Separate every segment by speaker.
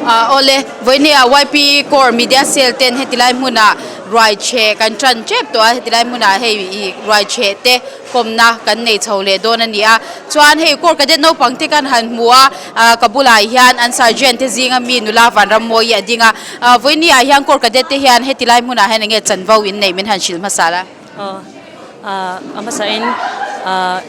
Speaker 1: Awle, vawinia YP Corps Media Cell ten heti lai hmunah ruai chhe kan tan tep tawh a, heti lai hmunah hei ih ruai chhe te kawmna kan nei chho leh dawn a ni a. Chuan hei Corps Cadet naupang te kan han hmu a, ah ka bulah hian an Sergeant te zinga mi nula Vanrammawi a ding a. Ah vawinia hian Corps Cadet te hian heti lai hmunah hian enge chanvo in neih min han hrilh hmasa la.
Speaker 2: Aw ah a hmasain ah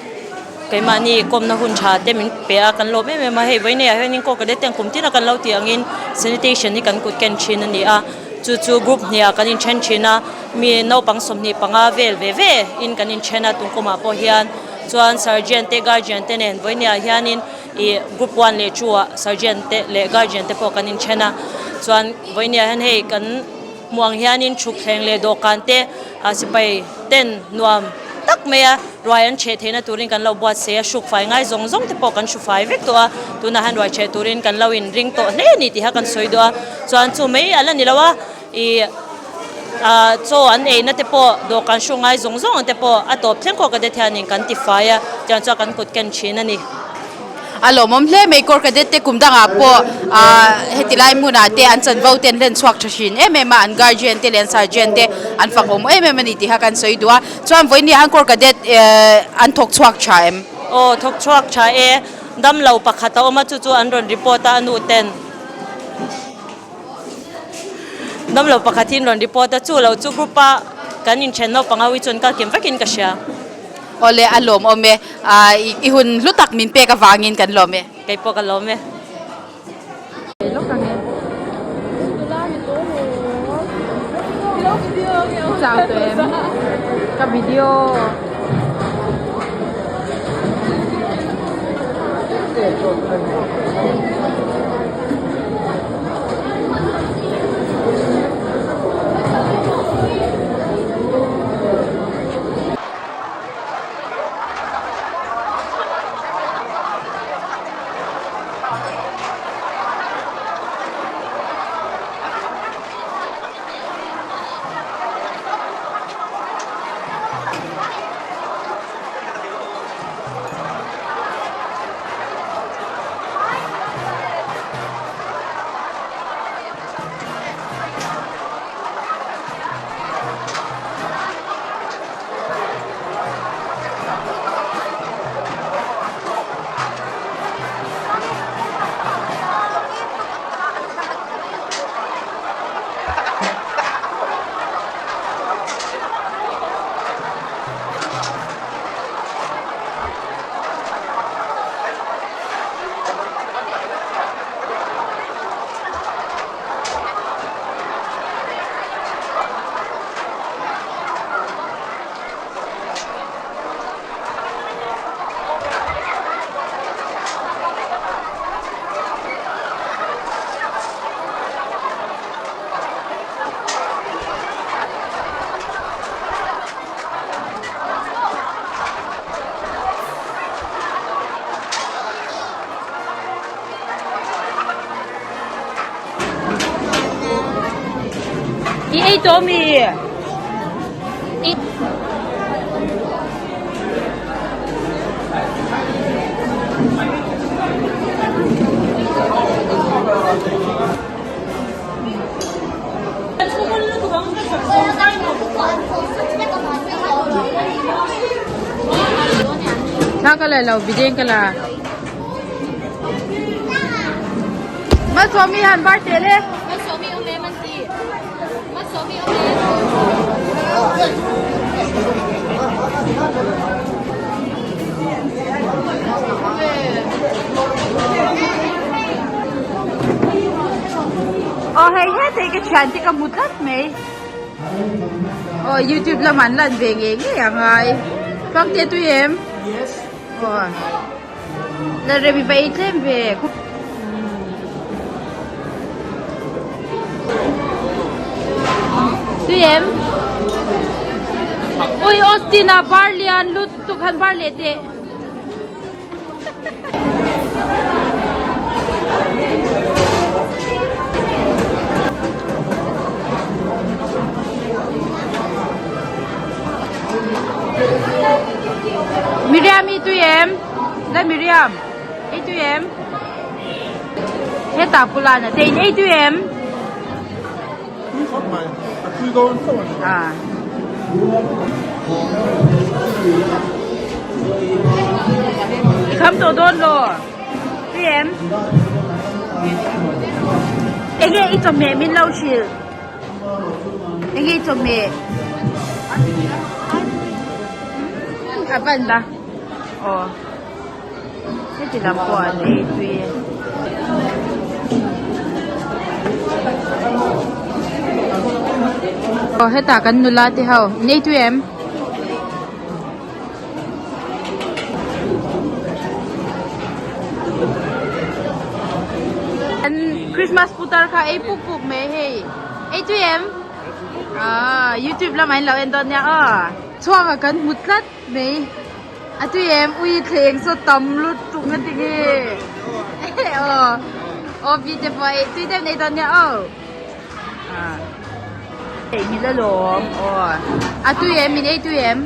Speaker 2: keimahni kawmna hun tha te min pe a kan lawm em em a hei vawinia hianin Corps Cadet ten kum tin a kan lo tih angin sanitation hi kan kut ken thin a ni a. Chu chu group hniah kan inthen thin a, mi naupang 25 vel ve ve in kan inthen a tungkumah pawh hian chuan sergeant te guardian te nen vawinia hianin ih group one leh two ah sergeant te leh guardian te pawh kan inthen a chuan vawinia hian hei kan hmuh ang hianin thukthleng leh dawhkan te ah sipai ten nuam tak mai a ruai an chheh theihna turin kan lo buatsaih a hruk fai ngai zawng zawng te pawh kan hru fai vek tawh a tunah hian ruai chheh turin kan lo inring tawh hle a ni tih kha kan sawi duh a chuan chu mai a la ni lo a ih ah chaw an eina te pawh dawhkan hru ngai zawng zawng ang te pawh a tawp thleng kawk a det hianin kan ti fai a tiang chuan kan kut ken thin a ni.
Speaker 1: A lawmawm hle mai Corps Cadet te kum dangah pawh ah heti lai hmunah te an chanvo te an hlen chhuak tha hrin em em a an guardian te leh an sergeant te an fak awm em em a ni tih kha kan sawi duh a chuan vawiin ah hian Corps Cadet eh an thawk chhuak tha em?
Speaker 2: Aw thawk chhuak tha e, damlo pakhat a awm a chu chu an rawn report a a nu ten damlo pakhat hi an rawn report a chu lo chu group a kan inthen naupang ho hi chuan kal kim vekin ka hria.
Speaker 1: Awle a lawmawm e, ah i hun hlu tak min pek avangin kan lawm e.
Speaker 2: Kei pawh ka lawm e.
Speaker 1: Ka video. I ei tawh mi? I Thla ka la lo video in ka la. Malsawmi han bar teh le.
Speaker 3: Malsawmi awm em an ti. Malsawmi awm em.
Speaker 1: Aw hei hetei ka thian te ka hmu tlat mai. Aw youtube lamah an lan ve ngei ngei ang ai. Tluangte tui em?
Speaker 4: Yes.
Speaker 1: Aw. La rem i va ei tlem ve. Tui em? Ui Austin a bar lian lutuk han bar leh teh. Miriam i tui em? Lai Miriam, i tui em? Hetah pulana te in ei tui em?
Speaker 4: Tui khawp mai, a tui dawn chauh a ni.
Speaker 1: Ah. I kham tawh dawn lo. Tui em? Enge i chawhmeh min lo hrilh? Enge i chawhmeh? A ban ba. Aw. Heti lam pawh an ei tui e. Aw hetah kan nula te ho in ei tui em? An Christmas putar kha ei puk puk mai hei. Ei tui em? Ah youtube lamah in lo en dawn nia aw. Chhuak a kan hmu tlat mai. A tui em ui thleng saw tam lutuk na ti nge aw aw pi te pawh ei tui deuh nei dawn nia aw ei mi la lawm aw a tui em min ei tui em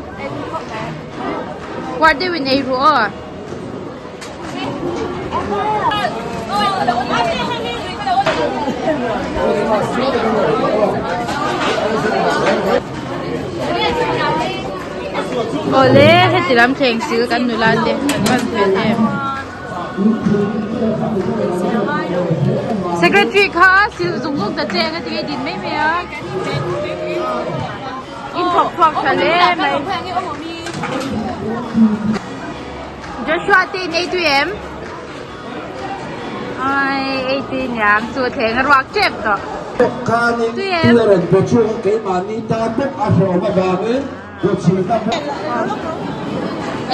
Speaker 1: kuar deuh in ei ru aw. Awle heti lam thleng sil kan nula te an van fel em. Secretary kha sil zung zung ta che anga tinge din mai mai a. In thawk chhuak tha hle mai. Joshua te in ei tui em? Ai ei tui niang chu thleng a ruak tep tawh.
Speaker 5: Khanin
Speaker 1: Tui em?
Speaker 5: tui a rawn pe chhuak a keimahni tan bawk a hlawm avangin Rochhina bawk.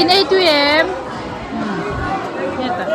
Speaker 1: In ei tui em? Hetah.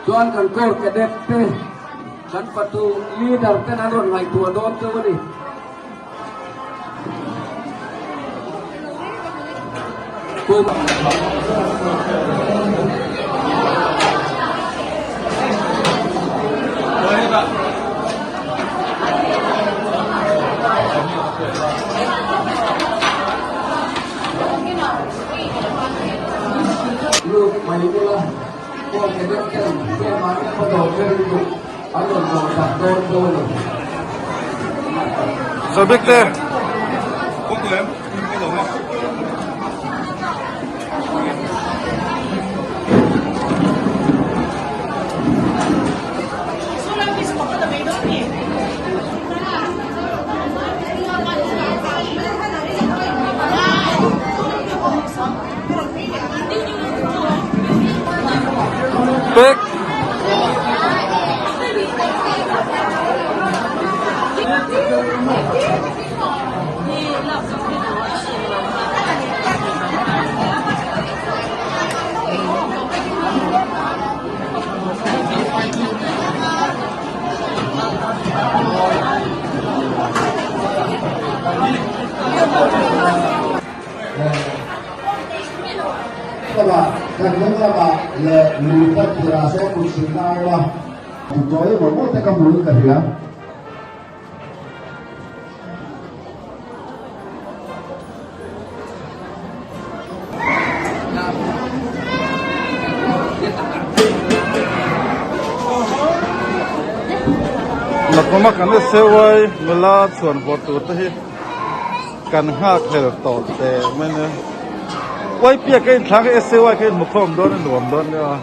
Speaker 5: Chuan kan Corps Cadet te kan fatu leader ten an rawn ngaihtuah dawn chauh a ni. Lut mai ula Paul Cadet ten keimahni khawdawm ber lutuk an rawn zawh sak dawn dawn a ni.
Speaker 4: Zabikte. Pek.
Speaker 5: Lama kan hnung lamah leh lui khat tirah sawn kut silna a awm a. Tawih emaw maw te ka hmuin ka hria.
Speaker 4: Nakuma kan SAY nula chhuan vawt tur te hi kan nghak hlel tawh teh mai nia. YP a ka inthlang hi SAY ka inhmu khawm dawn a nuam dawn nia.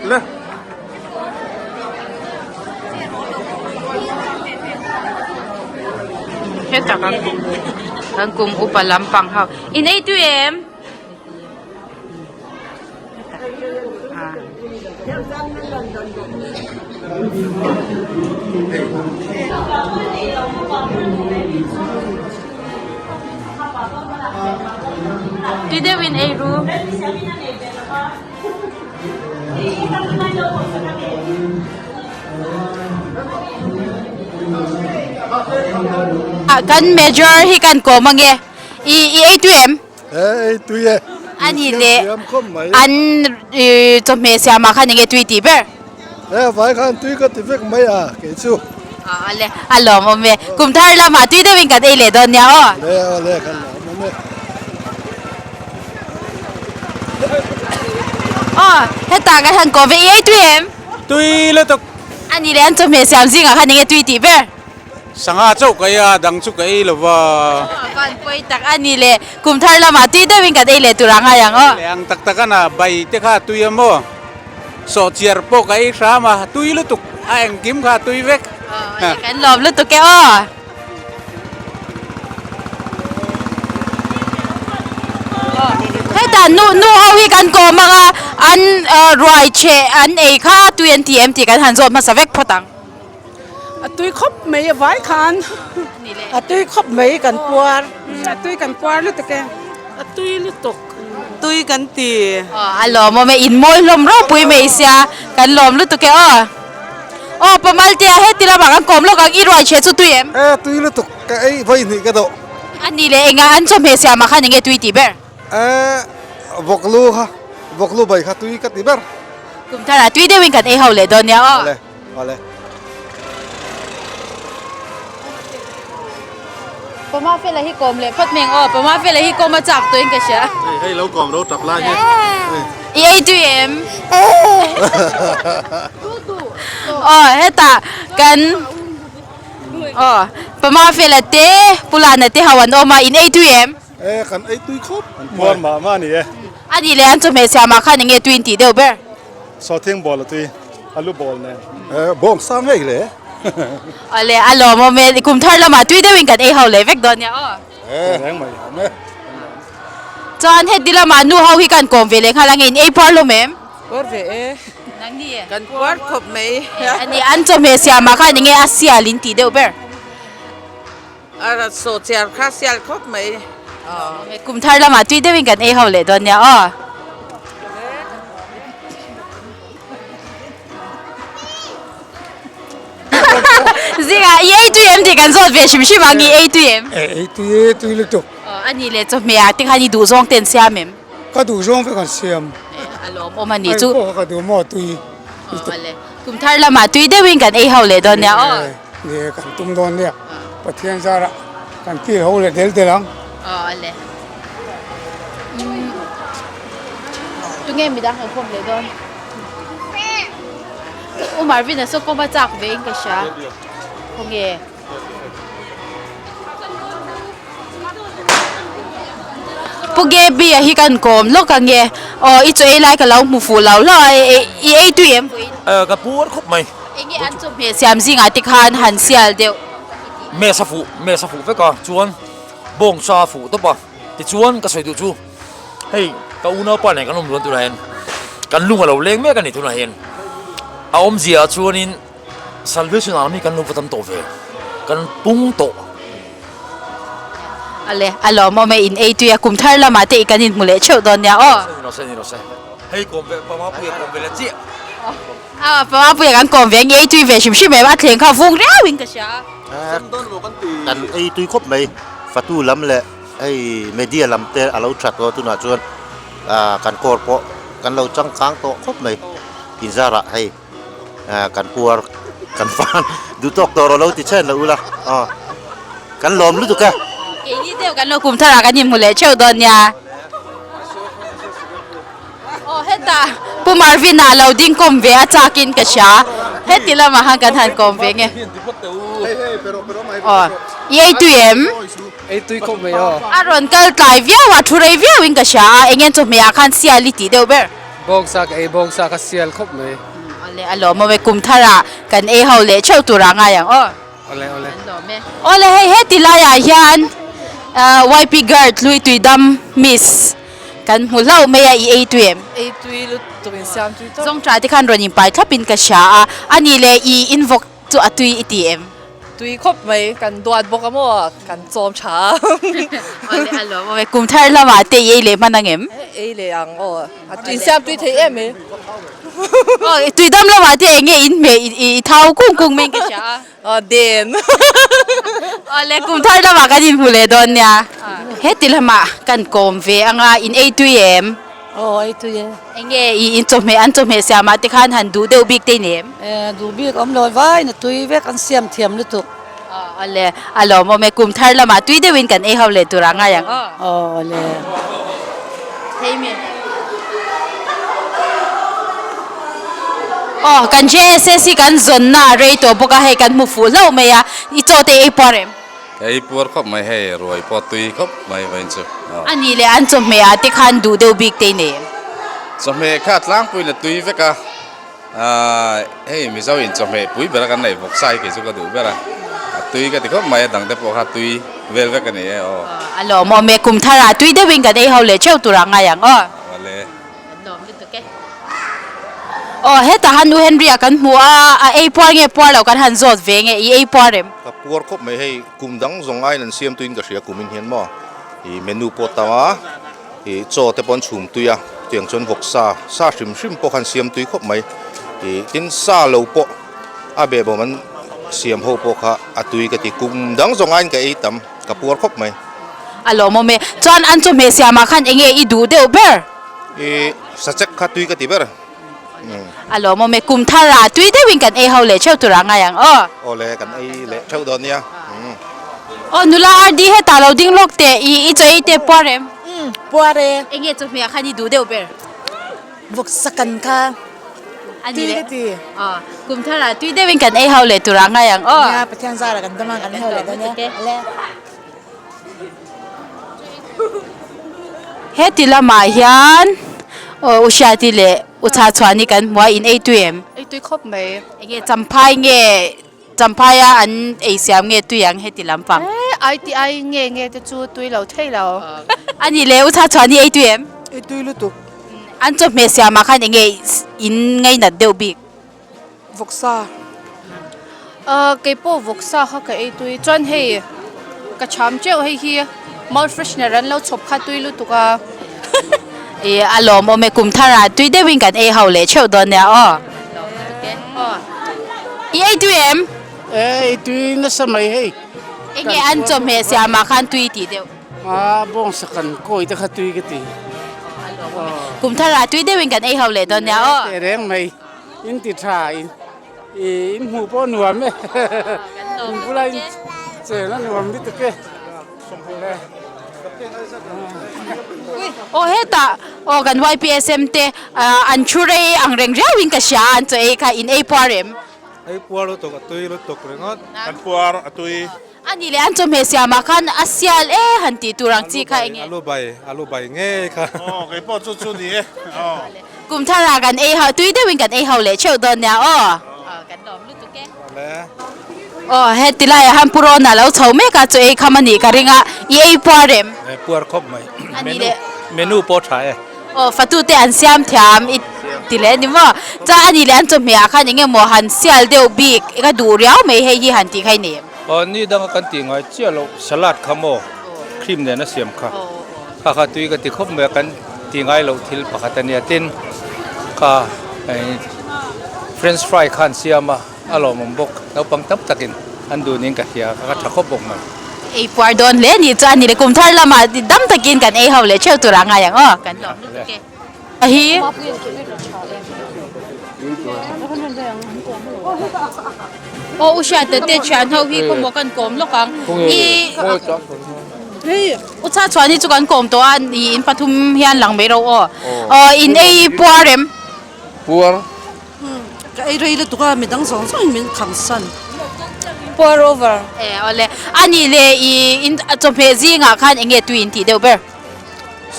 Speaker 4: Le.
Speaker 1: Heta kan kan kum upa lampang ho in ei tui em? Tui deuhin ei ru. Kan major hi kan kawm ange. I i ei tui em?
Speaker 4: Ei tui e.
Speaker 1: Ani le an chawhmeh siamah khan enge tui tih ber?
Speaker 4: E vai khan tui ka ti vek mai a kei chu.
Speaker 1: A le a lawm awm e. Kum thar lamah tui deuhin kan ei leh dawn nia aw.
Speaker 4: Le aw le kan lawm awm e.
Speaker 1: Aw hetah kan han kawm ve i ei tui em?
Speaker 6: Tui lutuk.
Speaker 1: Ani le an chawhmeh siam zingah khan enge tui tih ber?
Speaker 6: Sangha chauh ka ei a, dang chu ka ei lo va.
Speaker 1: Van pawi tak a ni le, kum thar lamah tui deuhin kan ei leh tur ang ai ang aw.
Speaker 6: Leh ang tak tak a na, bai te kha tui a maw? Sawhchiar pawh ka ei hram a, tui lutuk a engkim kha tui vek.
Speaker 1: Aw, kan lawm lutuk e aw. Hetah nu nu ho hi kan kawm ang a, an ruai cheh an ei kha tui an ti em tih kan han zawt hmasa vek phawt ang.
Speaker 7: A tui khawp mai a vai khan a tui khawp mai kan puar a tui kan puar lutuk e a tui lutuk tui kan ti.
Speaker 1: Aw a lawmawm e in mawi hlawm ropui mai sia kan lawm lutuk e aw aw Pamaltea heti lamah kan kawm lawk ang i ruai chhe chu tui em?
Speaker 4: E tui lutuk ka ei vawi hnih ka dawh.
Speaker 1: A ni leh engah an chawhmeh siamah khan enge tui tih ber?
Speaker 4: E vawklu kha vawklu bai kha tui ka ti ber.
Speaker 1: Kum tharah tui deuhin kan ei ho leh dawn nia aw.
Speaker 4: Awle. Awle.
Speaker 1: Pama fela hi kawm leh phawt mai ang aw, Pama fela hi kawm a chak tawh in ka hria.
Speaker 4: Hei hei lo kawm ro tap lai hi.
Speaker 1: I ei tui em? Aw hetah kan aw Pama fela te Pulana te ho an awm a, in ei tui em?
Speaker 4: E kan ei tui khawp. An puar mah mah a ni e.
Speaker 1: A nih leh an chawhmeh siamah khan enge tui in tih deuh ber?
Speaker 4: Sawthing ball a tui, alu ball nen. Bawng sang ngei le.
Speaker 1: Awle a lawmawm e, kum thar lamah tui deuhin kan ei ho leh vek dawn nia aw.
Speaker 4: Reng mai awm e.
Speaker 1: Chuan heti lamah nu ho hi kan kawm ve leh nghal ang e, in ei puar hlawm em?
Speaker 7: Puar ve e.
Speaker 1: Nang ni e?
Speaker 7: Kan puar khawp mai.
Speaker 1: Ani an chawhmeh siamah khan enge a sial in tih deuh ber?
Speaker 7: A sawhchiar kha sial khawp mai.
Speaker 1: Kum thar lamah tui deuhin kan ei ho leh dawn nia aw. Zingah i ei tui em tih kan zawt ve hrim hrim ang i ei tui em?
Speaker 8: Ei tui e, tui lutuk.
Speaker 1: A nih leh chawhmeh ah te khan i duh zawng te an siam em?
Speaker 8: Ka duh zawng vek an siam.
Speaker 1: A lawmawm a nih chu.
Speaker 8: Ei pawh ka duh maw tui lutuk.
Speaker 1: Kum thar lamah tui deuhin kan ei ho leh dawn nia aw.
Speaker 8: Ni kan tum dawn nia Pathian zarah. Kan kil ho leh del del ang.
Speaker 1: Aw ale. Tunge midang kan khawm leh dawn? U Marvin a saw kawm a chak ve in ka hria. Khawnge? Pu Gaby a hi kan kawm lawk ange. Aw i chaw ei lai ka lo hmu fuh lo hlauh a, i ei tui em vawiin?
Speaker 9: Ka puar khawp mai.
Speaker 1: Enge an chawhmeh siam zingah te khan han sial deuh?
Speaker 9: Mess a fuh, mess a fuh vek a, chuan bawngsa a fuh tawp a, tichuan ka sawi duh chu hei ka unaupa nen kan awm duan tunah hian kan lung a lo leng mek a ni tunah hian a awmzia ah chuanin Salvation Army kan lo va tam tawh ve, kan pung tawh.
Speaker 1: Ale, a lawmawm e, in ei tui a, kum thar lamah te i kan inhmu leh theuh dawn nia aw.
Speaker 9: Ni rawh se, ni rawh se, hei kawm ve, Pamapuia kawm ve la chiah.
Speaker 1: A Pamapuia kan kawm ve a, nge ei tui ve hrim hrim em, a thleng kha vung riau in ka hria a.
Speaker 10: Kan ei tui khawp mai, fatu lam leh hei media lam te a lo tha tawh a tunah chuan kan kawr pawh kan lo changkang tawh khawp mai inzarah hei. Kan puar kan fan duh tawk tawh rawh lo ti chen lo ula aw kan lawm lutuk e.
Speaker 1: Keini deuh kan lo kum thar ah kan inhmu leh theuh dawn nia. Aw hetah Pu Marvin ah lo ding kawm ve a chak in ka hria heti lamah khan kan han kawm ve nge. Aw i ei tui em?
Speaker 11: Ei tui khawp mai aw.
Speaker 1: A rawn kal tlai viau a thu rei viau in ka hria a eng nge chawhmeh ah khan sial i tih deuh ber.
Speaker 11: Bawngsa ka ei bawngsa ka sial khawp mai.
Speaker 1: Awle a lawm awm e kum thar ah kan ei ho leh theuh tur ah ngai ang aw.
Speaker 11: Awle awle.
Speaker 1: Kan lawm e. Awle hei heti lai ah hian YP guard hlui tui dam miss kan hmu hlauh mai a i ei tui em?
Speaker 7: Ei tui lutuk in siam tui tawp.
Speaker 1: Zawngṭah te khan rawn in pai thlap in ka hria a, a nih leh i invawk Chu a tui i ti em?
Speaker 7: Tui khawp mai, kan duat bawk a maw, kan chawm tha a.
Speaker 1: Awle a lawm awm e, kum thar lamah te i ei leh hman ang em?
Speaker 7: Ei leh ang aw, a tui siam tui thei em mai.
Speaker 1: Aw, tui dam lamah te eng nge in hmeh i thau kung kung mai in ka hria a.
Speaker 7: Aw den.
Speaker 1: Awle kum thar lamah kan inhmu leh dawn nia. Heti lamah kan kawm ve anga in ei tui em?
Speaker 12: Aw ei tui e.
Speaker 1: Enge i in chawhmeh an chawhmeh siamah te khan han duh deuh bik te i nei em?
Speaker 12: E duh bik awm lo vain a tui vek an siam thiam lutuk.
Speaker 1: Aw awle a lawmawm e kum thar lamah tui deuhin kan ei ho leh tur ah ngai ang aw.
Speaker 12: Aw awle.
Speaker 1: Thei mi. Aw kan JSS hi kan zawnna a rei tawh bawk a hei kan hmu fuh hlauh mai a i chaw te ei puar em?
Speaker 13: Ei puar khawp mai hei, ruai pawh tui khawp mai vawiin chu.
Speaker 1: A nih leh an chawhmeh ah te khan duh deuh bik te i nei em?
Speaker 13: Chawhmeh kha tlangpuiin a tui vek a, hei Mizo in chawhmeh pui bera kan neih vawk sa hi kei chu ka duh ber a, a tui ka ti khawp mai a dang te pawh kha tui vel vek a ni e aw.
Speaker 1: A lawmawm e, kum thar ah tui deuhin kan ei ho leh theuh tur ah ngai ang aw.
Speaker 13: Awle.
Speaker 1: Kan lawm lutuk e. Aw hetah han U Henry a kan hmu a, a ei puar nge puar loh kan han zawt ve nge, i ei puar em?
Speaker 10: Ka puar khawp mai hei, kum dang zawng aiin an siam tuiin ka hria kumin hian maw i menu pawh tam a, i chaw te pawh an chhum tui a, tiang chuan vawk sa, sa hrim hrim pawh khan siam tui khawp mai, i tin sa lo pawh a behbawm an siam ho pawh kha a tui ka ti, kum dang zawng aiin ka ei tam, ka puar khawp mai.
Speaker 1: A lawmawm e, chuan an chawhmeh siamah khan enge i duh deuh ber?
Speaker 10: I sachek kha tui ka ti ber.
Speaker 1: A lawmawm e, kum thar ah tui deuhin kan ei ho leh theuh tur ah ngai ang aw.
Speaker 10: Aw le, kan ei leh theuh dawn nia.
Speaker 1: Aw nula RD hetah lo ding lawk teh, i i chaw ei teh puar em?
Speaker 12: Umm puar e.
Speaker 1: Enge chawhmeh ah khan i duh deuh ber?
Speaker 12: Vawksa kan kha tui ka ti.
Speaker 1: Aw, kum thar ah tui deuhin kan ei ho leh tur ah ngai ang aw.
Speaker 12: Nia, Pathian zara kan dam a, kan ei ho leh dawn nia. Awle.
Speaker 1: Heti lamah hian aw u Hriati leh u Chhachhuani kan hmu a, in ei tui em?
Speaker 3: Ei tui khawp mai.
Speaker 1: Enge Champhai nge Champhaia an ei siam nge tui ang heti lampang?
Speaker 3: Eh ITI nge nge te chu tui lo thei lo.
Speaker 1: A nih leh u Chhachhuani ei tui em?
Speaker 7: Ei tui lutuk.
Speaker 1: An chawhmeh siamah khan enge in ngainat deuh bik?
Speaker 7: Vawksa.
Speaker 3: Ahh kei pawh vawksa kha ka ei tui chuan hei ka cham teuh hei hi mouth freshener an lo chhawp kha tui lutuk a.
Speaker 1: Ih a lawmawm e kum thar ah tui deuhin kan ei ho leh theuh dawn nia aw. I ei tui em?
Speaker 14: Ei tui nasa mai hei.
Speaker 1: Enge an chawhmeh siamah khan tui tih deuh?
Speaker 14: A bawngsa kan kawi te kha tui ka ti.
Speaker 1: Kum thar ah tui deuhin kan ei ho leh dawn nia aw.
Speaker 14: Teh reng mai. In ti tha in in hmuh pawh nuam e in bula in cheng a nuam lutuk e.
Speaker 1: Aw hetah aw kan YPSM te an thu rei ang reng riauin ka hria a an chaw ei kha in ei puar em?
Speaker 15: Ei puar lutuk a tui lutuk ringawt. Kan puar a tui.
Speaker 1: A nih leh an chawhmeh siamah khan a sial e han tih tur ang chi kha enge?
Speaker 15: Alu bai, alu bai ngei kha. Aw kei pawh chu chu ni e. Aw.
Speaker 1: Kum tharah kan ei ho, tui deuhin kan ei ho leh theuh dawn nia aw. Aw kan lawm lutuk e.
Speaker 15: Awle.
Speaker 1: Aw heti laiah han pu Rawna lo chho mek a, chaw ei kham a nih ka ring a, i ei puar em?
Speaker 15: E puar khawp mai.
Speaker 1: A nih leh.
Speaker 15: Menu pawh tha e.
Speaker 1: Aw fatute an siam thiam i ti leh a ni maw? Chuan a nih leh an chawhmeh ah khan eng emaw han sial deuh bik ka duh riau mai hei hi han tih kha i nei em?
Speaker 15: Aw ni danga kan tih ngai chiah loh salad kha maw cream nen a siam kha kha kha tui ka ti khawp mai a kan tih ngai loh thil pakhat a nia tin kha french fry kha an siam a a lawmawm bawk naupang tam takin an duh niin ka hria kha kha tha khawp bawk mai.
Speaker 1: Ei puar dawn hle a nih chuan ni le kum thar lamah dam takin kan ei ho leh theuh tur a ngai ang aw kan lawm lutuk e. A hi. Aw u hriat te thian ho hi khawmaw kan kawm lawk ang i u chha chhuan hi chu kan kawm tawh a i in pathum hian lang mai ro aw aw in ei puar em
Speaker 16: puar
Speaker 7: ka ei rei lutuk a midang zawng zawng in min kham san puar over
Speaker 1: e awle ani le i in chawhmeh zingah khan enge tui in tih deuh ber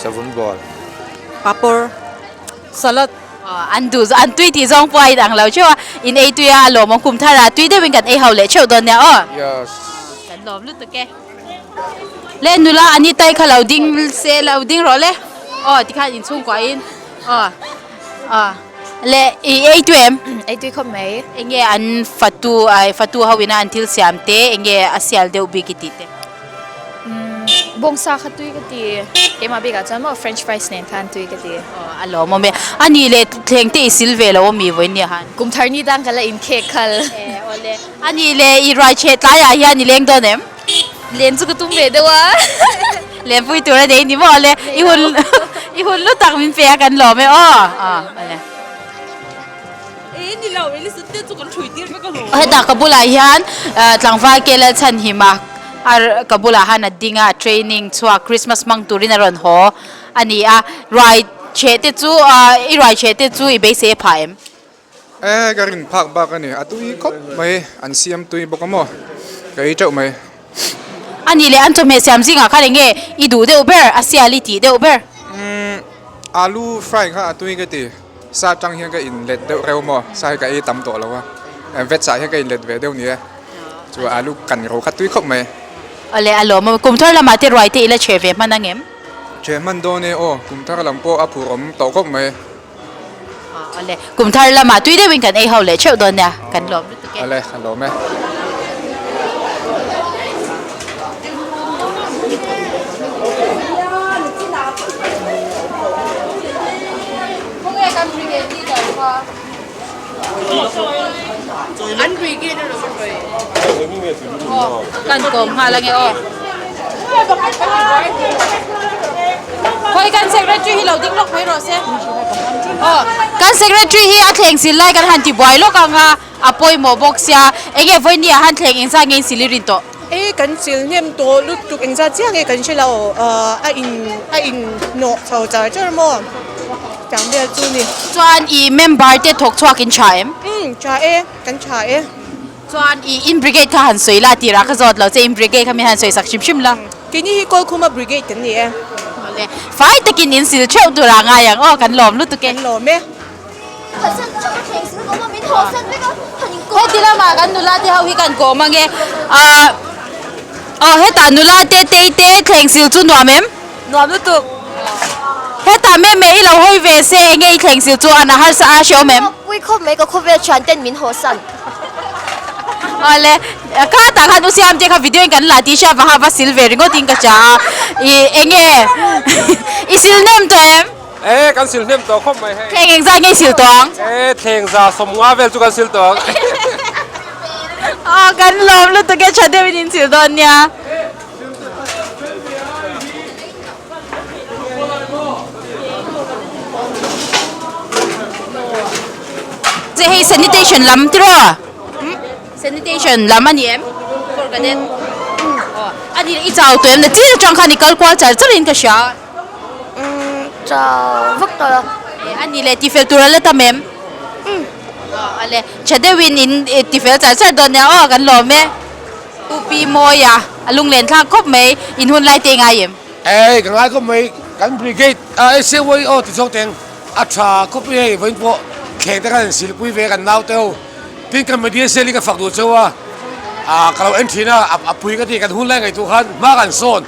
Speaker 16: Savun ball.
Speaker 7: Papawr. Salad.
Speaker 1: Aw an duh an tui tih zawng pawh a inang lo theuh a, in ei tui a, a lawmawm kum thar ah tui deuhin kan ei ho leh theuh dawn nia aw.
Speaker 16: Yes.
Speaker 1: Kan lawm lutuk e. Le nula ani tai kha lo ding se lo ding rawh le. Aw tikhan inchhungkuah in aw aw le i ei tui em?
Speaker 17: Ei tui khawp mai.
Speaker 1: Enge an fatu ai fatu ho ina an thil siam te enge a sial deuh bik i tih te?
Speaker 17: Bawngsa kha tui ka ti, keimah bikah chuan maw french fries nen khan tui ka ti.
Speaker 1: Aw a lawmawm e. A nih leh thleng te i sil ve lo ami vawiin nia han?
Speaker 17: Kum thar ni tan ka la inkhek khal.
Speaker 1: E awle. A nih leh i ruai chheh tlaiah hian i leng dawn em?
Speaker 17: Len chu ka tum ve deuh a.
Speaker 1: Lenpui tur a nei ni maw awle. I hun i hun lu tak min pe a kan lawm e aw. Aw awle. Hetah ka bulah hian tlangval Kelal Chhanhima ka bulah han a ding a training chhuak Christmas hmang turin a rawn haw a ni a ruai chheh te chu i ruai chheh te chu i beisei a phah em?
Speaker 16: E ka rin phak bak a ni a tui khawp mai an siam tui bawk a maw ka ei teuh mai.
Speaker 1: A nih leh an chawhmeh siam zingah khan eng nge i duh deuh ber a sial i tih deuh ber?
Speaker 16: Umm alu fry kha a tui ka ti. Sa atang hian ka inlet deuh reuh maw? Sa hi ka ei tam tawh lo a, veg ah hian ka inlet ve deuh ni e. Chu alu kan ro kha tui khawp mai.
Speaker 1: Awle a lawm a, kum thar lamah te ruai te ila chhe ve hman ang em?
Speaker 16: Chhe hman dawn e aw, kum thar lam pawh a phur awm tawh khawp mai.
Speaker 1: Awle, kum thar lamah tui deuhin kan ei ho leh theuh dawn nia, kan lawm lutuk e.
Speaker 16: Awle, a lawm e.
Speaker 1: Kan kawm nghal ange aw. Khawi kan secretary hi lo ding lawk mai rawh se. Aw kan secretary hi a thleng sil lai kan han ti buai lawk ang a. A pawimawh bawk sia, enge vawinia han thleng engzat nge in sil i rin tawh?
Speaker 7: E kan sil hnem tawh lutuk engzat chiah nge kan hre lo, a in a in hnawh chho char char maw tiang vel chu ni.
Speaker 1: Chuan i member te thawk chhuak in tha em?
Speaker 7: Umm tha e, kan tha e.
Speaker 1: Chuan i in brigade kha han sawi la tirah ka zawt lo che, in brigade kha min han sawi sak hrim hrim la.
Speaker 7: Keini hi Kawlkhuma brigade kan ni e.
Speaker 1: Awle, fai takin in sil theuh turah ngai ang aw, kan lawm lutuk e.
Speaker 7: Kan lawm e.
Speaker 1: Heti lamah kan nula te ho hi kan kawm ange ahh aw hetah nula te tei te thleng sil chu nuam em?
Speaker 12: Nuam lutuk.
Speaker 1: Hetah meh meh i lo hawi ve se enge i thleng sil chu an a harsa a hreawm em?
Speaker 12: Pui khawp mai ka khawvel thian ten min haw san.
Speaker 1: Awle ka tah khan u Siamte kha video in kan la tih hria vaha va sil ve ringawt in ka cha a i enge i sil nem tawh em?
Speaker 11: E kan sil hnem tawh khawp mai hei.
Speaker 1: Thleng engzat nge i sil tawh ang?
Speaker 11: E thleng za sawmnga vel chu kan sil tawh ang.
Speaker 1: Aw kan lawm lutuk e tha deuhin in sil dawn nia. Che hei sanitation lam tiraw? Sanitation lam a ni em? Kawr cadet. Aw. Ani i chau tawh em? Nachin atang khan i kal kual char char in ka hria.
Speaker 18: Umm chau vak tawh lo.
Speaker 1: Ani leh tifel tur a la tam em?
Speaker 18: Umm.
Speaker 1: Aw ale tha deuhin in tifel char char dawn nia aw kan lawm e. U Pi Mawia a lunglen thlak khawp mai in hun lai te ngai em?
Speaker 19: Ei ka ngai khawp mai kan brigade a SAY aw ti zawk teng a tha khawp mai hei vawiin pawh thleng te khan an silpui ve kan naute ho tin kan media cell hi ka fak duh cheu a ah ka lo en thin a a pui ka ti kan hun lai ngaihtuah khan hma kan sawn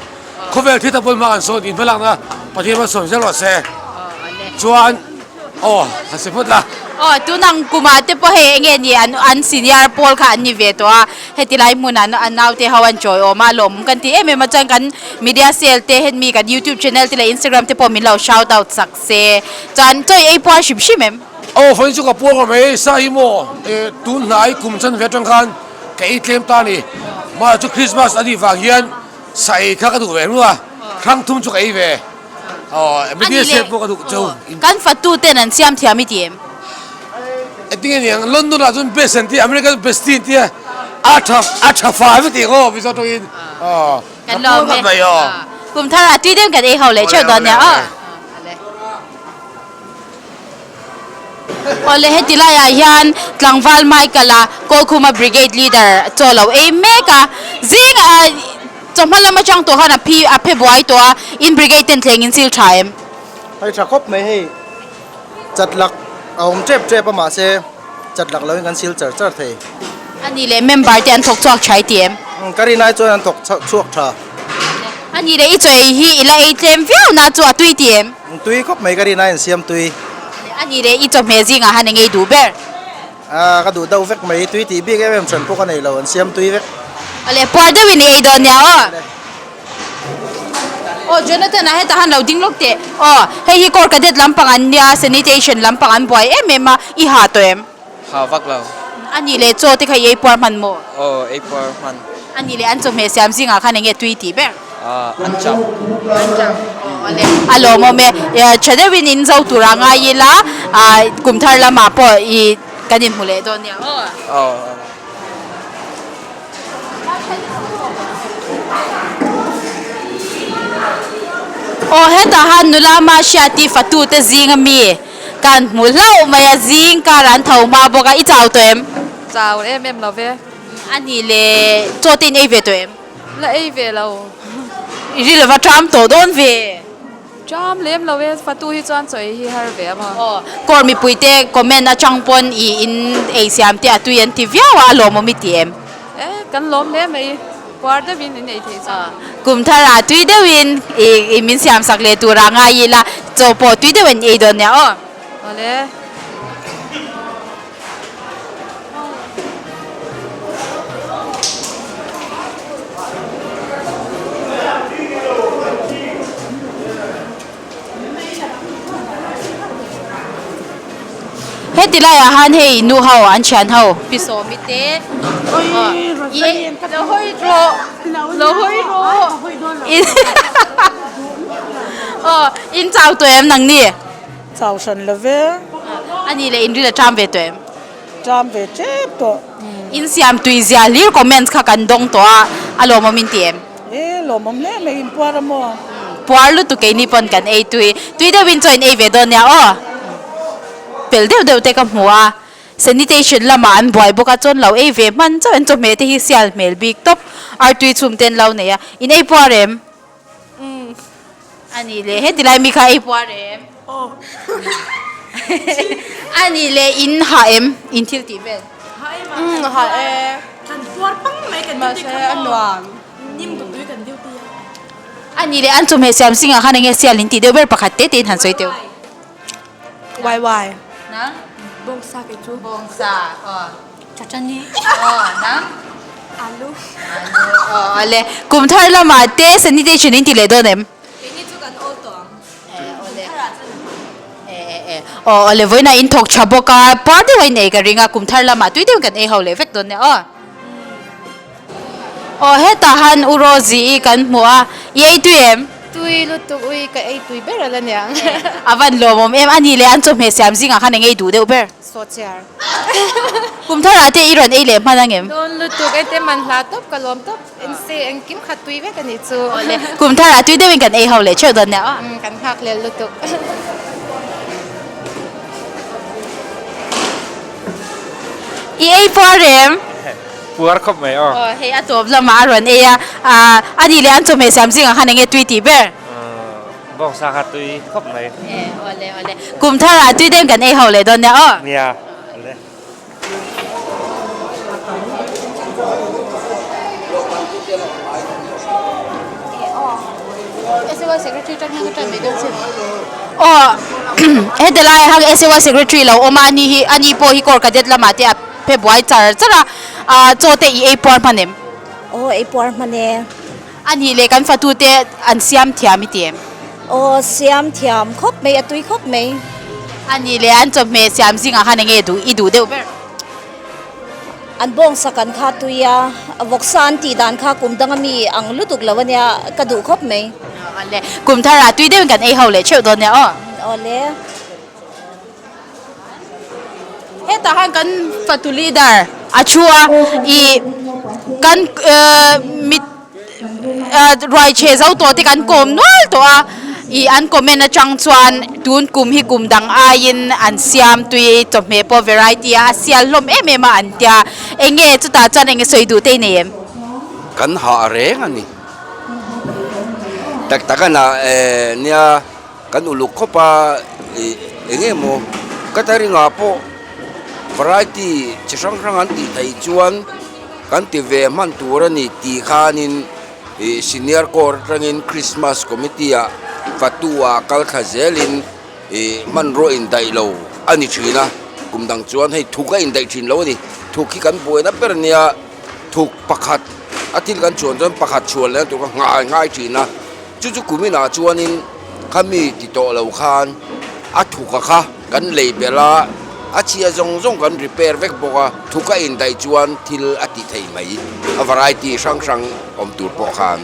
Speaker 19: khawvel thil tak pawhin hma kan sawn tih hmalakna Pathian rawn sawn zel rawh se chuan aw han se phawt la.
Speaker 1: Aw tunang kumah te pawh hei enge ni an an senior pawl kha an ni ve tawh a heti lai hmunah an naute ho an chawi awm a lawm kan ti em em a chuan kan media cell te hemi kan youtube channel te leh instagram te pawh min lo shout out sak se chuan chawi ei puar hrim hrim em.
Speaker 19: Aw vawiin chu ka puar ngawt mai sa hi maw eh tun hnai kum chan ve atang khan ka ei tlem ta a ni mahse chu Christmas a nih vang hian sa ei kha ka duh ve hlua hrang thum chu ka ei ve aw media cell pawh ka duh cheu.
Speaker 1: Kan fatu ten an siam thiam i ti em?
Speaker 19: Engtin nge niang London ah chuan best an ti American bestie an ti a a tha a tha fai vek tih ang aw Mizo tawngin aw
Speaker 1: Kan lawm e kum thar ah tui deuh kan ei ho leh theuh dawn nia aw. Awle heti laiah hian tlangval Michael-a Kawlkhuma Brigade Leader chaw lo ei mek a, zing ah chawhma lam atang tawh khan a phi a phe buai tawh a, in brigade ten thleng in sil tha em?
Speaker 20: Hei tha khawp mai hei chat lak a awm tep tep a mahse chat lak loin kan sil char char thei.
Speaker 1: A nih leh member te an thawk chhuak tha i ti em?
Speaker 20: Ka rin ai chuan an thawk chhuak tha.
Speaker 1: A nih leh i chaw ei hi i la ei tlem viau na chu a tui ti em?
Speaker 20: Tui khawp mai ka rin ai an siam tui.
Speaker 1: A nih leh i chawhmeh zingah han engei duh ber?
Speaker 20: Ka duh deuh vek mai, tui tih bik em em hran pawh ka nei lo, an siam tui vek.
Speaker 1: Awle puar deuhin i ei dawn nia aw. Aw Jonathan a hetah han lo ding lawk teh. Aw hei hi court cadet lampang an nia sanitation lampang an buai em em a, i ha tawh em?
Speaker 21: Ha vak lo.
Speaker 1: A nih leh chaw te kha i ei puar hman maw?
Speaker 21: Aw ei puar hman.
Speaker 1: A nih leh an chawhmeh siam zingah khan enge tui tih ber?
Speaker 21: Ah an cham.
Speaker 1: An cham. Aw awle a lawmawm e. Tha deuhin in zo tur a ngai ila ah kum thar lamah pawh i kan inhmu leh dawn nia aw.
Speaker 21: Aw.
Speaker 1: Aw hetah han nula Mahriati fatute zinga mi Kan hmu hlauh mai a, zing kar an tho hma bawk a, i chau tawh em?
Speaker 22: Chau em em lo ve.
Speaker 1: A nih le, chaw te in ei ve tawh em?
Speaker 22: La ei ve lo.
Speaker 1: I ri lova ṭam tawh dawn ve.
Speaker 22: Ṭam lem lo e, fatu hi chuan chaw ei hi har ve a maw.
Speaker 1: Aw, kawr mipui te comment atang pawn i in ei siam te a tui an ti viau a, a lawmawm i ti em?
Speaker 22: E, kan lawm hle mai. Puar deuhin in ei theih chuan.
Speaker 1: Kum tharah tui deuhin i min siam sak leh turah ngai ila chaw pawh tui deuh an ei dawn nia aw.
Speaker 22: Awle.
Speaker 1: Heti laiah han hei nu ho an thian ho pi sawmi te lo hawi rawh lo hawi rawh aw in chau tawh em nang ni
Speaker 7: chau hran lo ve
Speaker 1: a nih leh in ril a ṭam ve tawh em
Speaker 7: ṭam ve ṭep tawh
Speaker 1: in siam tui zia hlir comments kha kan dawng tawh a a lawmawm in ti em.
Speaker 7: E lawmawm hle mai in puar a maw?
Speaker 1: Puar lutuk keini pawn kan ei tui. Tui deuhin chaw in ei ve dawn nia aw. Pel deuh deuh te ka hmu a, sanitation lamah an buai bawk a chuan lo ei ve hman chauh an chawhmeh te hi sial hmel bik tawp. Artui chhum te an lo nei a, in ei puar em?
Speaker 22: Umm.
Speaker 1: A nih leh heti lai mi kha ei puar em?
Speaker 7: Aw.
Speaker 1: A nih leh in hah em? In thil tih vel?
Speaker 7: Umm hah e.
Speaker 23: Kan puar pang mai kan duty kha maw?
Speaker 7: Nuam.
Speaker 23: Nim ka tui kan duty a.
Speaker 1: A nih leh an chawhmeh siam singah khan enge sial in tih deuh ber pakhat te te in han sawi teuh.
Speaker 23: Wai wai.
Speaker 1: Nang?
Speaker 23: Bawngsa kei chu.
Speaker 1: Bawngsa aw.
Speaker 23: Chachani.
Speaker 1: Aw nang?
Speaker 23: Alu.
Speaker 1: Alu aw ale. Kum thar lamah te sanitation in ti leh dawn em?
Speaker 23: Keini chu kan awl tawh ang.
Speaker 1: Aw awle vawiinah in thawk tha bawk a puar deuh a in ei ka ring a kum thar lamah tui deuhin kan ei ho leh vek dawn nia aw. Aw hetah han U Rosie i kan hmu a i ei tui em?
Speaker 3: Tui lutuk ui ka ei tui ber ala niang.
Speaker 1: A van lawmawm em a ni le an chawhmeh siam zingah khan eng ei duh deuh ber?
Speaker 3: Sawhchiar.
Speaker 1: Kum tharah te i rawn ei leh hman ang em?
Speaker 3: Dawn lutuk ente man hla tawp ka lawm tawp engse engkim khat tui vek a nih chu.
Speaker 1: Awle kum tharah tui deuhin kan ei ho leh theuh dawn nia aw.
Speaker 3: Kan nghak lel lutuk.
Speaker 1: I ei puar em?
Speaker 11: Puar khawp mai aw.
Speaker 1: Aw hei a tawp lamah a rawn ei a, ah a nih leh an chawhmeh siam zingah khan enge tui tih ber?
Speaker 11: Bawngsa kha tui khawp mai.
Speaker 1: E awle awle kum tharah tui deuhin kan ei ho leh dawn nia aw.
Speaker 11: Nia awle.
Speaker 1: Aw heti lai ah hian SAY secretary lo awm a ani hi ani pawh hi court cadet lamah te a phe buai char char a ah chaw te i ei puar hman em?
Speaker 12: Aw ei puar hman e.
Speaker 1: A nih leh kan fatu te an siam thiam i ti em?
Speaker 12: Aw siam thiam khawp mai a tui khawp mai.
Speaker 1: A nih leh an chawhmeh siam zingah khan enge duh i duh deuh ber?
Speaker 12: An bawngsa kan kha tui a, vawksa an tih dan kha kum danga mi ang lutuk lo ania ka duh khawp mai.
Speaker 1: Awle, kum tharah tui deuhin kan ei ho leh theuh dawn nia aw.
Speaker 12: Awle.
Speaker 1: Hetah khan kan fatu leader a thu a, ih kan mit ruai chhe zo tawh te kan kawm nual tawh a, ih an comment atang chuan tun kum hi kum dang aiin an siam tui chawhmeh pawh variety a a sial hlawm em em a an tia, eng nge chutah chuan eng nge sawi duh te i nei em?
Speaker 2: Kan hah reng a ni. Tak tak a na nia. Kan uluk khawp a, ih eng emaw catering ah pawh variety chi hrang hrang an tih theih chuan kan ti ve hman tur a ni tih khanin ih senior corps atangin Christmas committee ah fatu ah kal thla zelin ih hmanrua indaih lo a ni thin a, kum dang chuan hei thuk a indaih thin lo a ni, thuk hi kan buaina ber ania thuk pakhat a thil kan chhuan chuan pakhat chhuan leh tur kha nghai ngai thin a. Chu chu kuminah chuanin khami ti tawh lo khan a thuka kha kan lei belh a, a chhia zawng zawng kan repair vek bawk a, thuka indaih chuan thil a ti thei mai, a variety hrang hrang awm tur pawh khan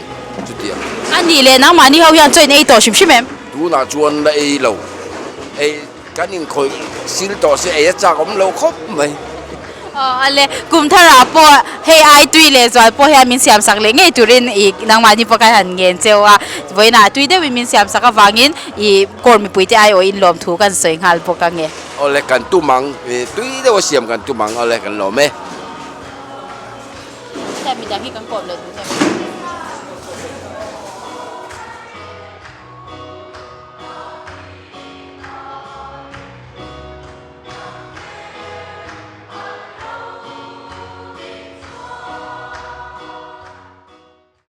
Speaker 2: chutiang.
Speaker 1: A nih leh nangmahni ho hian chaw in ei tawh hrim hrim em?
Speaker 2: Tunah chuan la ei lo, ei. Kan inkhawih sil tawh se ei a chak awm lo khawp mai.
Speaker 1: Aw ale, kum tharah pawh hei ai tui leh zual pawh hian min siam sak leh ngei turin i nangmahni pawh khan han ngen cheu a, vawiinah tui deuhin min siam sak avangin i kawr mipuite aiawh in lawm thu kan sawi nghal bawk ange.
Speaker 2: Awle kan tum ang, tui deuh a siam kan tum ang, awle kan lawm e.
Speaker 1: Heta midang hi kan kawm leh duh em?